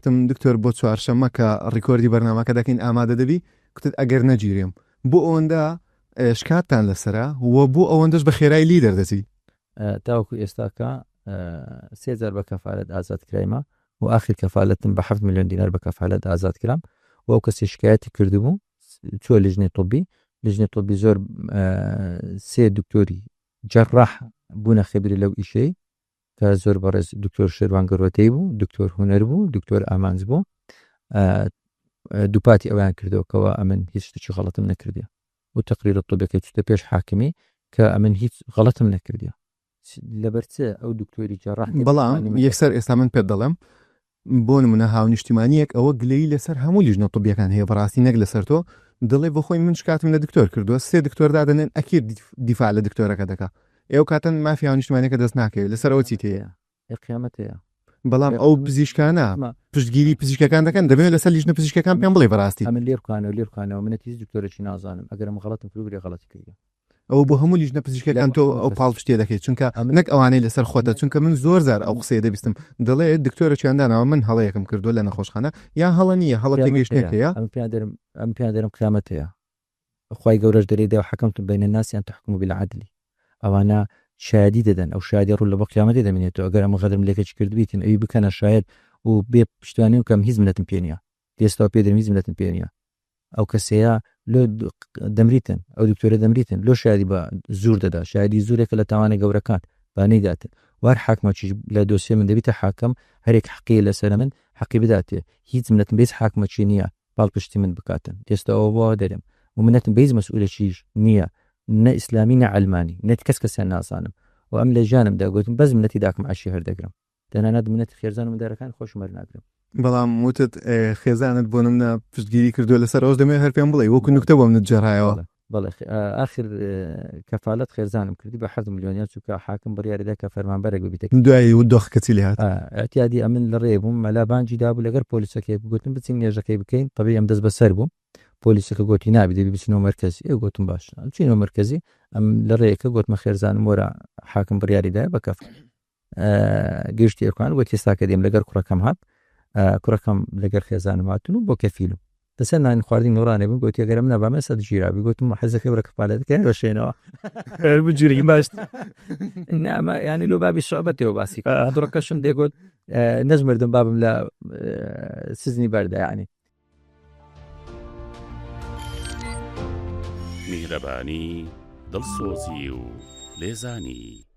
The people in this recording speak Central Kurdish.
کوتم دکتۆر بۆ چوارشەممە کە ڕیکۆردی بەرنامەکە دەکەین ئامادە دەبی؟ کوتت ئەگەر نەگیرێم. بۆ ئەوەندە شکاتتان لەسەرە و بۆ ئەوەندەش بە خێرای لی دەردەچی؟ تاوەکو ئێستاکە سێ جار بە کەفالەت ئازاد کرایمە و ئاخر کەفالەتم بە 7 میلیۆن دینار بە کەفالەت ئازاد کرام و ئەو کەسی شکایەتی کردبوو چووە لیژنەی طبی لیژنەی طبی زۆر سێ دکتۆری جەراح بوونە خبری لەو ئیشەی کە زۆر بەڕێز دکتۆر شێروان گەروەتەی بوو دکتۆر هونەر بوو دکتۆر ئامانج بوو دووپاتی ئەویان کردەوە کەەوە ئەمن هیچ شتێکی غەڵەتم نەکردیە و تەقریر طبەکەی چوتە پێش حاکمی کە ئەمن هیچ غەڵەتم نەکردیە لەبەر چ ئەو دکتۆری جەراح بەڵام یەکسەر ئێستا من پێت دەڵێم بۆ نمونە هاونیشتیمانیەک ئەوە گلەیی لەسەر هەموو لیژنە طبیەکان هەیە بەڕاستی نەک لەسەر تۆ دەڵێ بۆخۆی من شکاتم لە دکتۆر کردووە سێ دکتۆر دادەنێن ئەکید دیفاع لە دکتۆرەکە دەکا ئێ ئەو کاتە مافی هاونیشتمانیەکە دەست ناکەوێت لەسەر ئەوە چیت هەیە؟ ئێ قیامەت هەیە. بەڵام ئەو پزیشکانە پشتگیری پزیشکەکان دەکەن دەبێت لەسەر لیژنە پزیشکەکان پێم بڵێ بەڕاستی. ئەمن لێ بکانەوە لێ بکانەوە منەتی هیچ دکتۆرێکی نازانم ئەگەر ئەمن غەڵەتم کردوو برێ غەڵەتی کردیە. ئەوە بۆ هەموو لیژنە پزیشکەکان تۆ ئەو پاڵپشتیە دەکەیت چونکە نەک ئەوانەی لەسەر خۆتە چونکە من زۆر زار ئەو قسەیە دەبیستم دەڵێ دکتۆرەکیان داناوە من هەڵەیەکم کردووە لە نەخۆشخانە یان هەڵە نییە هەڵە تێگەیشتنێک هەیە ئەم پێیان دەرم ئەم پێیان دەرم قیامەت هەیە خوای گەورەش دەرێ دێ حەکەمتم بین الناس ان تحکموا بالعدل ئەوانە شایەدی دەدەن ئەو شایەدی ڕوو لە بۆ قیامەتی دەمێنێتەوە ئەگەر ئەمە غەدرم لێکەکی کردبیتن ئەوی بکەنە شایەد و بێ پشتیوانی بکەم هیچ منەتم پێ نییە دێستەوە پێ دەرم هیچ منەتم پێ نییە ئەو کەسەیە لۆ دەمریتن ئەو دکتۆرە دەمریتن لۆ شایدی بە زور دەدا شایدی زورێکە لە تاوانە گەورەکان با نەیداتن وار حاکمەکیش لە دۆسیە من دەبیتە حاکم هەرێک حەقی لەسەر من حەقی بداتێ هیچ منەتم بە هیچ حاکمەکی نییە پاڵپشتی من بکاتن ئێستا ئەوە بۆ دەرێم و منەتم بە هیچ مەسئولێکیش نییە نە ئیسلامی نە عەلمانی نە کەس کەسیان نازانم و ئەم لە ژیانمدا گوتم بەس منەتی داکم عەشی هەردەگرم تەنانەت منەتی خێزان و مندارەکان خۆشم وەرناگرم. بەڵام وتت خێزانت بۆ نمونە پشتگیری کردووە لەسەر ئەوەش دەمەوێت هەر پێم بڵێی وەکو نوکتە بۆ منت گێڕایەوە. بەڵێ ئاخر کەفالەت خێزانم کردی بە حەفت ملیۆن چونکە حاکم بڕیاری دا کە فەرمانبەرێک ببیتە دوایی و دۆخەکە چی لێهات؟ ئیعتیادی ئەمن لە ڕێ بووم مەلا بانگی دابوو لەگەر پۆلیسەکەی گوتم بچین نوێژەکەی بکەین تەبیعی ئەم دەست بەسەر بووم پۆلیسەکە گۆتی نابی دەبی بچینەوە مەرکەزی ئێ گۆتم باش چینەوە مەرکەزی ئەم لە ڕێیەکە گۆتمە خێزانم وەرە حاکم بڕیاری دایە بە کەفالەت گشتی ئەکان وەتی ئێستا کە دێم لەگەر کوڕەکەم هات کوڕەکەم لەگەر خێزانم هاتون و بۆ کەفیلم لەسەر نان خواردنی نۆرانێ بوو گوتی ئەگەر من نەبامە سەد گیرابی گوتم حەزەکەی وەرە کەفالەتەکەی بەشێنەوە بجوری باش نامە ینی لۆ بابی سوعبەتەوە باسی کوڕەکەشم دەگوت نەزمردم بابم لە سزنی بەردا ینی میهرەبانی، دڵسۆزی و لێزانی.